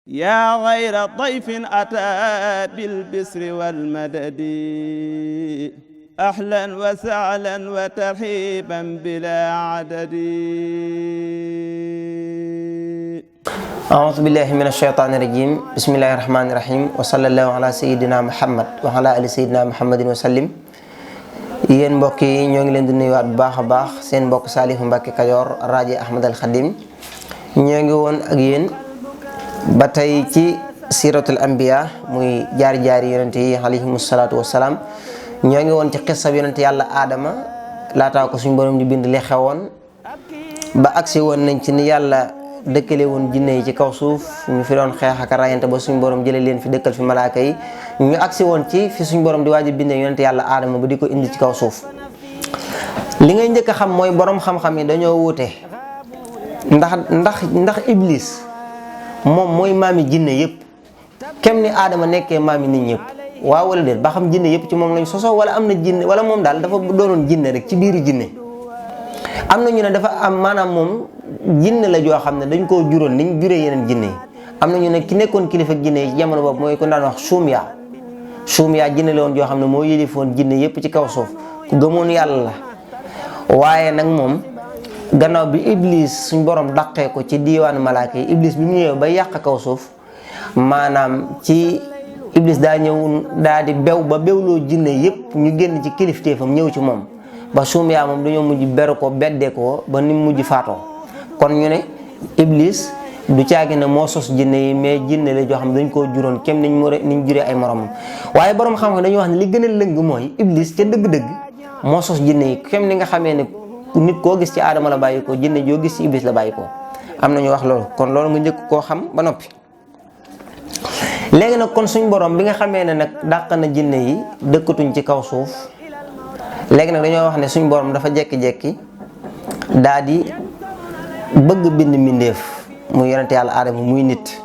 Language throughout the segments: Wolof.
yaa xayra dayfin ataa bil bisri wal madadi ahlan wa sahlan wa tarhiban bilaa adadi. A'uuzu billahi mina shaytaani rajiim bismillahi rahmaani rahiim wa sallallahu ala sayyidina Muhammad wa ala ali sayyidina Muhammadin wa sallim. Yéen mbokk yi ñoo ngi leen di nuyuwaat bu baax a baax seen mbokk Saliou Mbacké Kajoor rajo Ahmad al Khadim ñoo ngi woon ak yéen ba tey ci siratul anbiya muy jaar-jaari yonent yi alayhimu salaatu wassalaam. ñoo ngi woon ci xissab yonent yàlla aadama laataa ko suñu borom di bind li xewoon ba agsi woon nañ ci ni yàlla dëkkale woon jinne yi ci kaw suuf ñu fi doon xeex ak rayante ba suñu borom jëlee leen fi dëkkal fi malaaka yi ñu agsi woon ci fi suñu borom di waaj a bindee yonent yàlla aadama ba di ko indi ci kaw suuf. li ngay njëkk a xam mooy borom xam-xam yi dañoo wuute ndax iblis moom mooy maami jinne yëpp kem ni aadama nekkee maami nit ñëpp waaw wala déet ba xam jinne yëpp ci moom lañ sosoo wala am na jinne wala moom daal dafa doonoon jinne rek ci biiri jinne. am na ñu ne dafa am maanaam moom jinne la joo xam ne dañ koo juróon niñ juree yeneen jinne yi. am na ñu ne ki nekkoon kilifa jinne yi ci jamono boobu mooy ko daan wax Sumya jinne la woon joo xam ne moo yëlifoon jinne yëpp ci kaw suuf ku gëmoon yàlla la. waaye nag moom gannaaw bi iblis suñ borom daqee ko ci diiwaanu malaaka yi iblis bi mu ñëwee ba yàq kaw suuf maanaam ci iblis daa ñëw daa di bew ba bewloo jinne yëpp ñu génn ci kilifteefam ñëw ci moom ba Sumya moom dañoo mujj beru ko beddee ko ba ni mu mujj faatoo. kon ñu ne iblis du caagi ne moo sos jinne yi mais jinne la joo xam ne dañ koo juróon kem niñ juree ay moromam. waaye borom xam-xam dañuy wax ne li gën a lëng mooy iblis ca dëgg-dëgg moo sos jinne yi kem ni nga xamee ne nit koo gis ci aadama la bàyyi ko jinne joo gis ci iblis la bàyyi ko. am na ñu wax loolu kon loolu nga njëkk koo xam ba noppi. léegi nag kon suñ borom bi nga xamee ne nag dàq na jinne yi dëkkatuñ ci kaw suuf léegi nag dañoo wax ne suñ borom dafa jekki-jekki daa di bëgg bind mbindeef muy yonent yàlla aadama muy nit.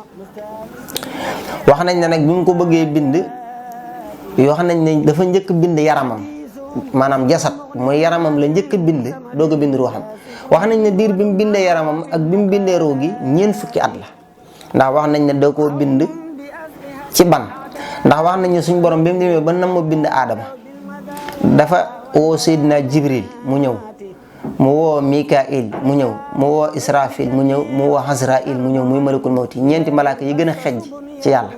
wax nañ ne nag bi mu ko bëggee bind wax nañ ne dafa njëkk bind yaramam maanaam jasad mooy yaramam la njëkk bind doog a bind ruuxam. wax nañ ne diir bi mu bindee yaramam ak bi mu bindee ruu gi ñeent fukki at la ndax wax nañ ne da koo bind ci ban. ndax wax nañ ne suñ borom bi mu demee ba nam ma bind aadama dafa woo Seydina Jibril mu ñëw mu woo Mikail mu ñëw mu woo Israfil mu ñëw mu woo Azrail mu ñëw muy malakul mawti ñeenti malaaka yi gën a xejj ci yàlla.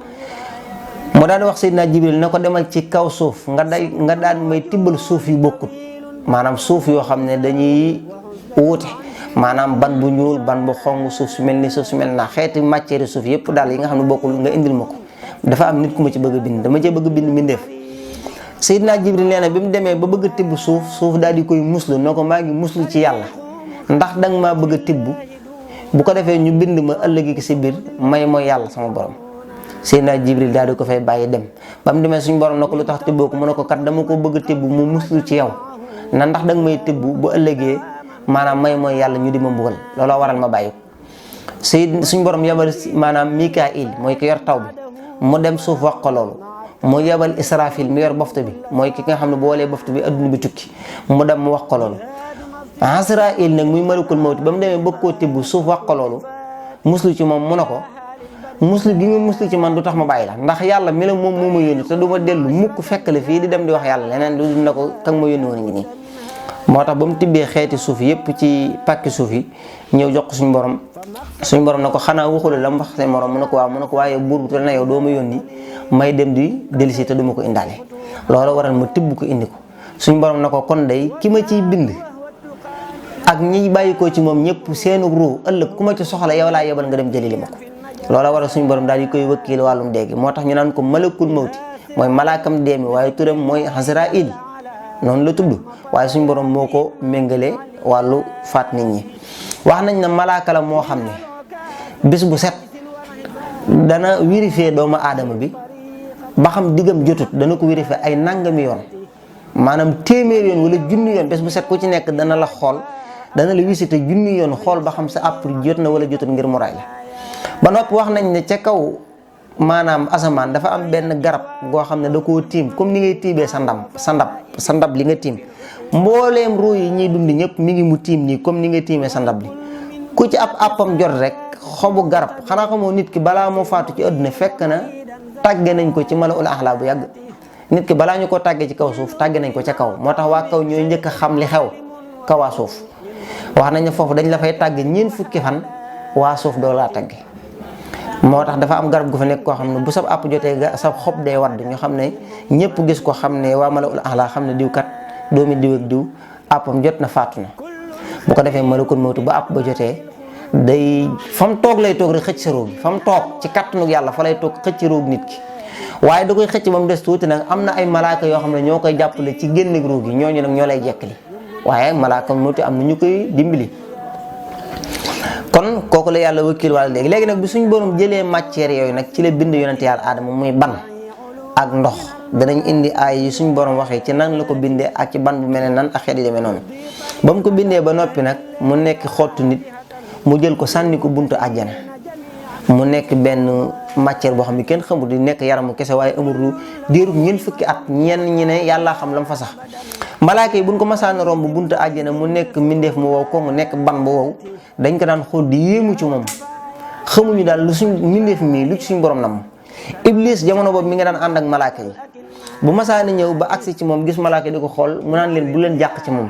mu daan wax Seydina Jibril na ko demal ci kaw suuf nga daan may tibbal suuf yu bokkut maanaam suuf yoo xam ne dañuy wuute maanaam ban bu ñuul ban bu xong suuf su mel ni suuf su mel naa xeeti matière suuf yëpp daal yi nga xam ne bokkul nga indil ma ko. dafa am nit ku ma ci bëgg a bind dama cee bëgg a bind mbindeef. Seydina Jibril nee na bi mu demee ba bëgg a tibb suuf daal di koy muslu noo ko maa ngi muslu ci yàlla ndax danga maa bëgg a tibb bu ko defee ñu bind ma ëllëgi ki si biir may mooy yàlla sama borom. Seydina Jibril daal di ko fay bàyyi dem ba mu demee suñu borom na ko lu tax tibboo ko mu ne ko kat dama ko bëgg a tibb mu muslu ci yow na ndax danga may tibb bu ëllëgee maanaam may mooy yàlla ñu di ma mbugal looloo waral ma bàyyi ko. suñu borom yabal maanaam Mikail mooy ki yor taw bi mu dem suuf wax ko loolu. mu yebal Israfil mi yor boftu bi mooy ki nga xam ne boo walee boftu bi adduna bi tukki mu dem mu wax ko loolu. Azrail nag muy malakul mawti ba mu demee bëgg koo tibb suuf wax ko loolu muslu ci moom mu ne ko muslu gi nga muslu ci man du tax ma bàyyi la ndax yàlla mi la moom moo ma yónni te du ma dellu mukk fekk la fii di dem di wax yàlla leneen lu dul na ko kan ma yónni woon ngi nii. moo tax ba mu tibbee xeeti suuf yépp ci pàkki suuf yi ñëw jox ko suñu borom na ko xanaa waxula la mu wax seen morom mu ne ko waaw mu ne ko waaye buur bu te na yow doo ma yónni may dem di dellusi te duma ko indaale loolu waral ma tibb ko indi ko. suñu borom na ko kon day ki ma ciy bind ak ñi bàyyi ko ci moom ñëpp seenu ruu ëllëg ku ma ci soxla yow laa yebal nga dem jëli li ma ko. loolu waral suñu borom daal di koy wëkkiil wàllum dee gi moo tax ñu naan ko malakul mawti mooy malaakam dee mi waaye turam mooy Azrail noonu la tudd waaye suñu borom moo ko méngale wàllu faat nit ñi. wax nañ ne malaaka la moo xam ne bis bu set dana vérifier doomu aadama bi ba xam diggam jotut dana ko vérifier ay nangami yoon maanaam téeméer yoon wala junni yoon bés bu set ku ci nekk dana la xool dana la visiter junni yoon xool ba xam sa àpp jot na wala jotut ngir mu ray la. ba noppi wax nañ ne ca kaw maanaam asamaan dafa am benn garab goo xam ne da koo tiim comme ni ngay tiibee sa ndab li nga tiim mbooleem ruu yi ñuy dund ñëpp mi ngi mu tiim nii comme ni nga tiimee sa ndab li ku ci ab àppam jot rek xobu garab xanaa xamoo nit ki balaa moo faatu ci àdduna fekk na tàgge nañ ko ci malaul axlaa bu yàgg. nit ki balaa ñu ko tàggee ci kaw suuf tàgge nañ ko ca kaw moo tax waa kaw ñooy njëkk a xam li xew kaw waa suuf wax nañ ne foofu dañ la fay tàgge ñeent fukki fan waa suuf doo laa tàgge. moo tax dafa am garab gu fa nekk koo xam ne bu sab àpp jotee sab xob day wadd ñu xam ne ñëpp gis ko xam ne waa malaul axlaa xam ne diw kat doomi diw ak diw àppam jot na faatu na. bu ko defee malakul mawtu ba àpp ba jotee day fa mu toog lay toog rek xëcc sa róog gi fa mu toog ci kattanu yàlla fa lay toog xëcc róog nit ki waaye da koy xëcc ba mu des tuuti nag am na ay malaaka yoo xam ne ñoo koy jàppale ci génne róog gi ñooñu nag ñoo lay jekkali waaye malaaka mawtu am na ñu koy dimbali. kon kooku la yàlla wëkkil wàlla léegi nag bi suñ borom jëlee matière yooyu nag ci la bind yonent yàlla aadama muy ban ak ndox danañ indi ay yi suñ borom waxee ci nan la ko bindee ak ci ban bu mel ne nan ak xeet yi demee noonu. ba mu ko bindee ba noppi nag mu nekk xottu nit mu jël ko sànni ko buntu àjjana mu nekk benn matière boo xam ne kenn xamul di nekk yaramu kese waaye amul diirub ñeent fukki at ñenn ñi ne yàllaa xam la mu fa sax. malaaka yi buñ ko masaan romb buntu àjjana mu nekk mbindeef mu wow ko mu nekk ban bu wow dañ ko daan xool di yéemu ci moom xamuñu daal lu suñ mbindeef mii lu ci suñ borom nam. Iblis jamono boobu mi nga daan ànd ak malaaka yi bu masaan ñëw ba agsi ci moom gis malaaka yi di ko xool mu naan leen bu leen jàq ci moom.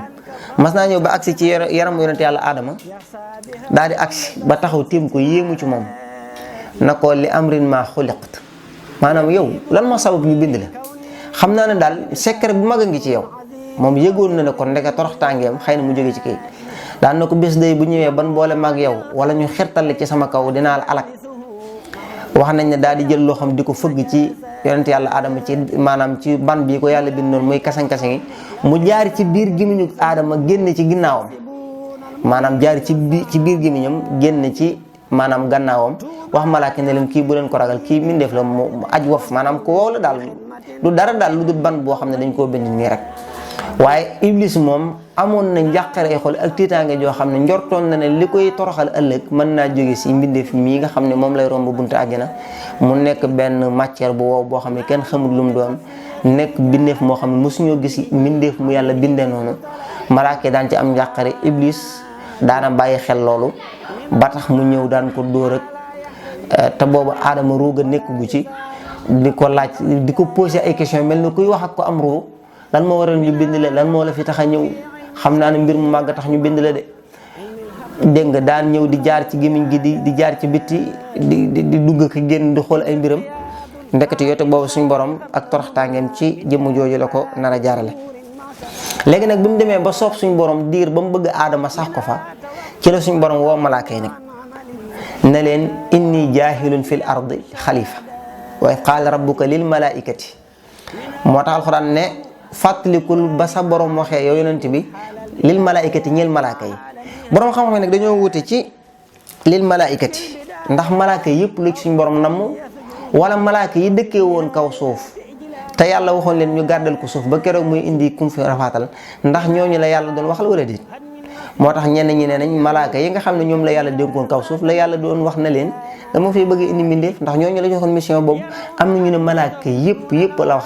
mas naa ñëw ba agsi ci yaram yonent yàlla aadama daal di agsi ba taxaw tiim ko yéemu ci moom na ko li amrin ma xuliqt maanaam yow lan moo sabab ñu bind la xam naa ne daal secret bu mag a ngi ci yow moom yëgoon na ne kon ndeke torox tàngeem xëy na mu jóge ci kayit daan na ko bés day bu ñëwee ban boole mag yow wala ñu xirtal ci sama kaw dinaa la alak wax nañ ne daal di jël loo xam di ko fëgg ci yonent yàlla aadama ci maanaam ci ban bii ko yàlla bind noonu muy kasaŋ-kasaŋ yi mu jaar ci biir gémmiñu aadama génn ci ginnaawam maanaam jaar ci biir gémmiñam génn ci maanaam gannaawam wax malaaka ne leen kii bu leen ko ragal kii mindeef la mu aj wof maanaam ko wow la daal du dara daal lu dul ban boo xam ne dañ koo bind nii rek. waaye Iblis moom amoon na njàqare ay xol ak tiitaange joo xam ne njortoon na ne li koy toroxal ëllëg mën naa jóge si mbindeef mii nga xam ne moom lay romb buntu àjjana mu nekk benn matière bu wow boo xam ne kenn xamul lu mu doon nekk bindeef moo xam ne mosuñoo gis mbindeef mu yàlla bindee noonu malaaka daan ci am njàqare. Iblis daana bàyyi xel loolu ba tax mu ñëw daan ko dóor ak te boobu aadama ruuga nekk gu ci di ko laaj di ko posé ay question mel ni kuy wax ak ko am ruu lan moo waral ñu bind la lan moo la fi tax a ñëw xam naa ne mbir mu màgg tax ñu bind la de dégg nga daan ñëw di jaar ci gémmiñ gi di jaar ci bitti di dugg ak génn di xool ay mbiram ndekete yoote boobu suñ borom ak toroxtaangeem ci jëmm jooju la ko nar a jaarale. léegi nag bi mu demee ba soob suñ borom diir ba mu bëgg aadama sax ko fa ci la suñ borom woo malaaka yi nag ne leen inni jaahilun fil ardi xalifa wa qaala rabbuka lil malaikati moo tax alxuraan ne fàttalikul ba sa borom waxee yow yonent bi lil malaikati ñeel malaaka yi borom xam-xam nag dañoo wute ci lil malaikati ndax malaaka yëpp lu ci suñ borom namm wala malaaka yi dëkkee woon kaw suuf te yàlla waxoon leen ñu gàddal ko suuf ba keroog muy indi kum fi rafaatal ndax ñooñu la yàlla doon waxal wala déet. moo tax ñenn ñi ne nañ malaaka yi nga xam ne ñoom la yàlla dénkoon kaw suuf la yàlla doon wax na leen dama fay bëgg indi mbindeef ndax ñooñu la joxoon mission boobu. am na ñu ne malaaka yëpp la wax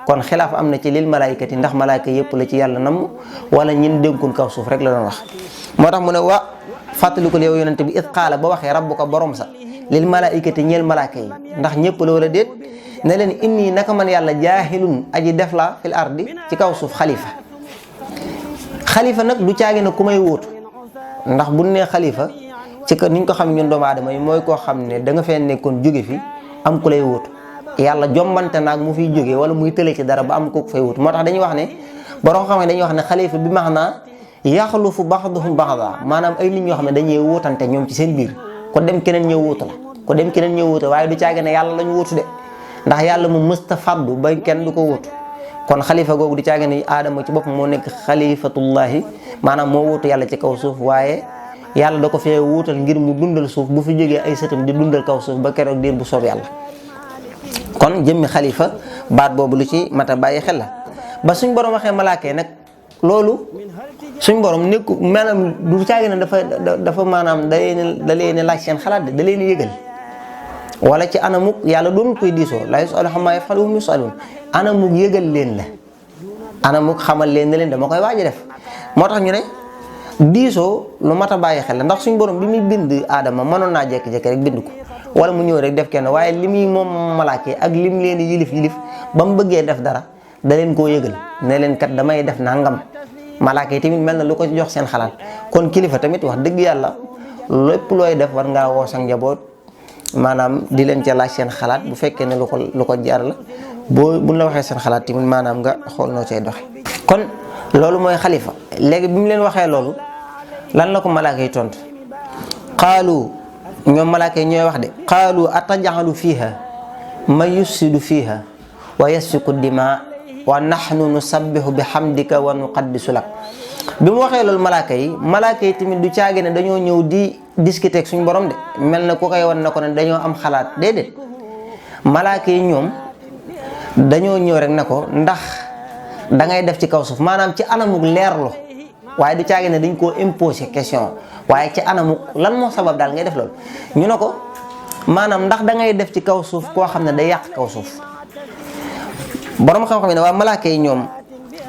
kon xilaaf am na ci lil malaayikati ndax malaaka yëpp la ci yàlla namm wala ñin dénkoon kaw suuf rek la doon wax. moo tax mu ne wa fàttalikul yow yonente bi it qaala ba waxee rabbuka borom sa lil malaayikati ñeel malaaka yi ndax ñëpp la wala déet ne leen inni naka man yàlla jaahilun aji def la fil ardi ci kaw suuf xalifa nag du caagi na ku may wóotu ndax bu nee xalifa ci que niñ ko xam ñun doomu aadama yi mooy koo xam ne da nga fee nekkoon jóge fi am ku lay wóotu yàlla jombante naag mu fiy jógee wala muy tële ci dara ba am ko fay wóotu moo tax dañuy wax ne borom xam ne dañuy wax ne xalifa bi max naa yaxlufu ba'duhum ba'dan maanaam ay nit ñoo xam ne dañuy wóotante ñoom ci seen biir ko dem keneen ñëw wóotu la ko dem keneen ñëw wóotu waaye du caagi ne yàlla lañu wóotu de ndax yàlla mu mësta faddu ba kenn du ko wóotu kon xalifa googu di caage ne aadama ci boppam moo nekk xalifatullahi maanaam moo wuutu yàlla ci kaw suuf waaye yàlla da ko fee wuutal ngir mu dundal suuf bu fi jógee ay sëtam di dundal kaw suuf ba keroog diir bu soob yàlla. kon jëmmi xalifa baat boobu lu ci mat a bàyyi xel la ba suñ borom waxee malaaka yi nag loolu suñ borom nekku maanaam du caage ne dafa maanaam da leen laaj seen xalaat de da leen yëgal wala ci anamuk yàlla doonul koy diisoo laa yusalu ammaa yaf'alu wa hum yusaluun anamuk yëgal leen la anamuk xamal leen ne leen dama koy waaj a def moo tax ñu ne diisoo lu mat a bàyyi xel la ndax suñ borom bi muy bind aadama mënoon naa jékki-jékki rek bind ko wala mu ñëw rek def kenn waaye li muy moom malaaka yi ak lim leen yilif ba mu bëggee def dara da leen koo yëgal ne leen kat damay def nangam. malaaka yi tamit mel na lu ko jox seen xalaat kon kilifa tamit wax dëgg yàlla lépp looy def war ngaa woo sa njaboot maanaam di leen ca laaj seen xalaat bu fekkee ne lu ko jar la buñ la waxee seen xalaat tamit maanaam nga xool noo cay doxe kon loolu mooy xalifa léegi bi mu leen waxee loolu lan la ko malaaka yi tontu qaalu ñoom malaaka yi ñooy wax de qaalu atajalu fiha man yufsidu fiha wa yasfiku dima wa nahnu nusabbihu bi hamdika wa nuqaddisu lak bi mu waxee loolu malaaka yi tamit du caagi ne dañoo ñëw di discuter ak suñu borom de mel na ku koy wan na ko ne dañoo am xalaat déedéet malaaka yi ñoom dañoo ñëw rek ne ko ndax da ngay def ci kaw suuf maanaam ci anamuk leerlu waaye du caagi ne dañ koo imposer question waaye ci anamuk lan moo sabab daal ngay def loolu ñu ne ko maanaam ndax da ngay def ci kaw suuf koo xam ne day yàq kaw suuf borom xam-xam ne waa malaaka yi ñoom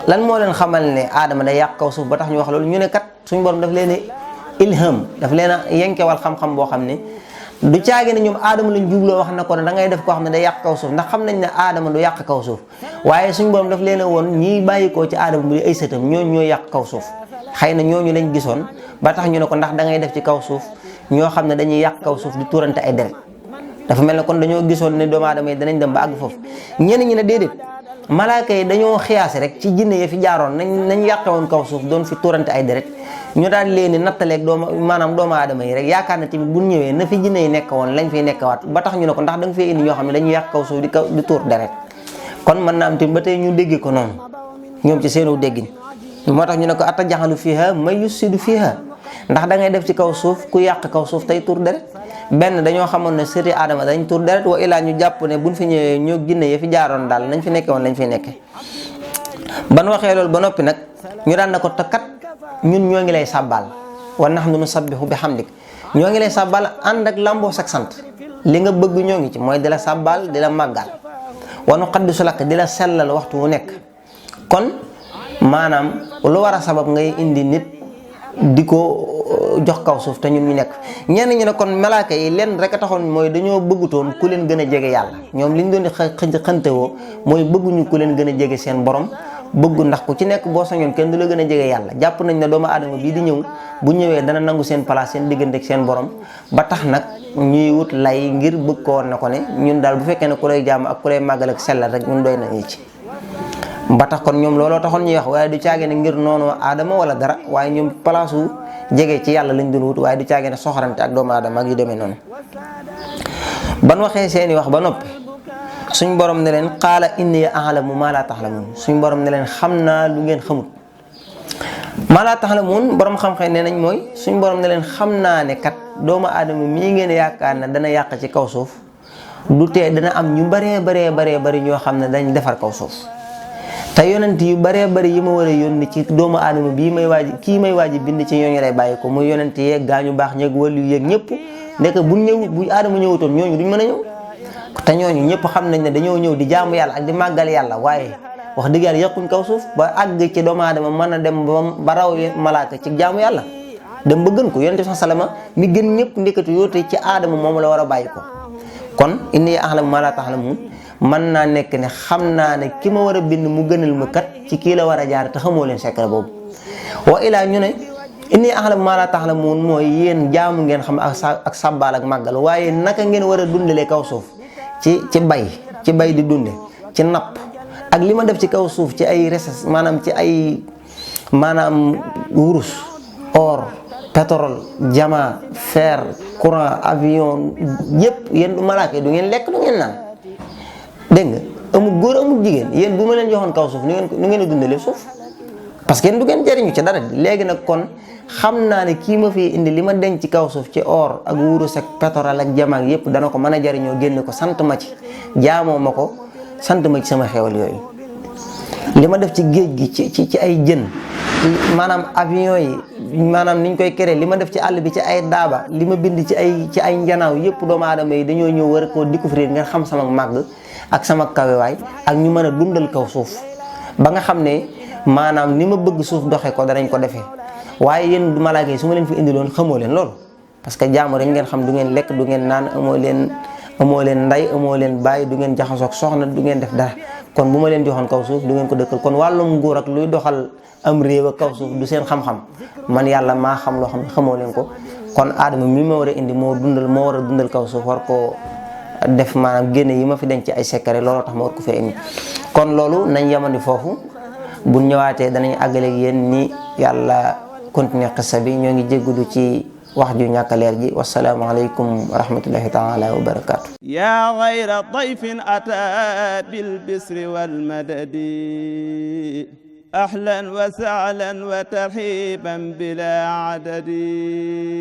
lan moo leen xamal ne aadama day yàq kaw suuf ba tax ñu wax loolu ñu ne kat suñu borom daf leen ilham daf leen a yenkewal xam-xam boo xam ne du caagi ne ñoom aadama lañ jubloo wax na ko ne da ngay def koo xam ne day yàq kaw suuf ndax xam nañ ne aadama du yàq kaw suuf waaye suñu borom daf leen a woon ñiy bàyyikoo ci aadama bu di ay sëtam ñooñu ñooy yàq kaw suuf xëy na ñooñu lañ gisoon ba tax ñu ne ko ndax da ngay def ci kaw suuf ñoo xam ne dañuy yàq kaw suuf di turante ay deret dafa mel ne kon dañoo gisoon ne doomu aadama yi danañ dem ba àgg foofu ñenn ñi ne déedéet malaaka yi dañoo xiyaase rek ci jinne yi fi jaaroon nañ yàqe woon kaw suuf doon fi turante ay deret ñu daan leen nattaleeg doomu aadama yi rek yaakaar na tamit bu ñëwee na fi jinne yi nekk woon lañ fiy nekkawaat ba tax ñu ne ko ndax da nga fee indi ñoo xam ne dañuy yàq kaw suuf di tuur deret kon mën naa am tamit ba tey ñu déggee ko noonu ñoom ci seenu déggin moo tax ñu ne ko atajaxalu fiha may yusidu fiha ndax da ngay def ci kaw suuf ku yàq kaw suuf tey tuur deret benn dañoo xamoon ne sëti aadama dañ tuur deret wa ilaa ñu jàpp ne buñ fi ñëwee ñoo jinne yi fi jaaroon daal nañ fi nekke woon lañ fi nekke ban waxee loolu ba noppi nag ñu daan na ko takkat ñun ñoo ngi lay sàbbaal wa nahnu nusabbihu bi hamdik ñoo ngi lay sàbbaal ànd ak lamboo sak sant li nga bëgg ñoo ngi ci mooy di la sàbbaal di la màggal wa nuqaddisu lak di la sellal waxtu wu nekk kon maanaam lu war a sabab ngay indi nit di ko jox kaw suuf te ñun ñu nekk ñenn ñu ne kon malaaka yi leen rek a taxoon mooy dañoo bëggutoon ku leen gën a jege yàlla ñoom liñ doon di xëntewoo mooy bëgguñu ku leen gën a jege seen borom bëggu ndax ku ci nekk boo sañoon kenn du la gën a jege yàlla jàpp nañ ne doomu aadama bii di ñëw bu ñëwee dana nangu seen place seen diggante ak seen borom ba tax nag ñuy wut lay ngir bëgg ko woon na ko ne ñun daal bu fekkee ne ku lay jàmm ak ku lay màggal ak sellal rek ñun doy nañu ci ba tax kon ñoom looloo taxoon ñuy wax waaye du caagee ne ngir noonu aadama wala dara waaye ñoom place wu jege ci yàlla lañ doon wut waaye du caagee ne soxorante ak doomu aadama ak yu demee noonu ban waxee seeni wax ba noppi suñ borom ne leen qaala inni a'lamu maa laa ta'lamuun suñ borom ne leen xam naa lu ngeen xamut maa laa ta'lamuun borom xam-xam ne nañ mooy suñ borom ne leen xam naa ne kat doomu aadama mii ngeen yaakaar ne dana yàq ci kaw suuf du tee dana am ñu bari ñoo xam ne dañ defar kaw suuf te yonent yu bari yi ma war a yónni ci doomu aadama bii may waaji bind ci ñooñu lay bàyyi ko muy yonent yeeg gaañu baax ñeeg wàllu yeeg ñëpp nekk bu aadama ñëwutoon ñooñu duñ mën a ñëw te ñooñu ñëpp xam nañ ne dañoo ñëw di jaamu yàlla ak di màggal yàlla waaye wax dëgg yàlla yàquñ kaw suuf ba àgg ci doomu aadama mën a dem ba raw malaaka ci jaamu yàlla dem ba gën ko yonent bi salama mi gën ñëpp ndekatu yoote ci aadama moom la war a bàyyi ko kon inni a'lamu maa laa ta'lamuun mën naa nekk ne xam naa ne ki ma war a bind mu gënal ma kat ci kii la war a jaar te xamoo leen secret boobu wa ilaa ñu ne inni a'lamu maa laa ta'lamuun mooy yéen jaamu ngeen xam ak sàbbaal ak màggal waaye naka ngeen war a dundalee kaw suuf ci bay di dunde ci napp ak li ma def ci kaw suuf ci ay ressources maanaam ci ay wurus or pétrole diamant fer courant avion yëpp yéen du malaaka du ngeen lekk du ngeen naan dégg nga amul góor amul jigéen yéen bu ma leen joxoon kaw suuf nu ngeen a dundalee suuf parce que du ngeen jëriñu ci dara léegi nag kon xam naa ne kii ma fi indi li ma denc ci kaw suuf ci or ak wurus ak pétrole ak jamaak yépp dana ko mën a jëriñoo génne ko sant ma ci jaamoo ma ko sant ma ci sama xewal yooyu li ma def ci géej gi ci ay jën maanaam avion yi maanaam niñ koy créé li ma def ci àll bi ci ay daaba li ma bind ci ay njanaaw yépp doomu aadama yi dañoo ñëw war koo découvrir nga xam sama màgg ak sama kawewaay ak ñu mën a dundal kaw suuf ba nga xam ne maanaam ni ma bëgg suuf doxee ko danañ ko defee waaye yéen malaaka yi su ma leen fi indiloon xamoo leen loolu parce que jaamu rek ngeen xam, du ngeen lekk, du ngeen naan, amoo leen nday, amoo leen bàyyi, du ngeen jaxasoog soxna, du ngeen def dara. kon bu ma leen joxoon kaw suuf du ngeen ko dëkkal. kon wàllum nguur ak luy doxal am réew ak kaw suuf du seen xam-xam, man yàlla maa xam loo xam ne xamoo leen ko. kon aadama mi ma war a indi moo war a dundal kaw suuf, war koo def maanaam génne yi ma fi denc ci ay secret, looloo tax ma war ko fee indi. kon loolu nañ yemandi foofu, bu ñëwaatee danañ àggale ak yéen ni yàlla continuer xissa bi. ñoo ngi jéggalu ci wax ju ñàkk leer ji. wassalaamu aleykum wa rahmatullahi taala wa barakaatu. yaa xayra dayfin ataa bil bisri wal madadi ahlan wa sahlan wa tarhiban bila adadi.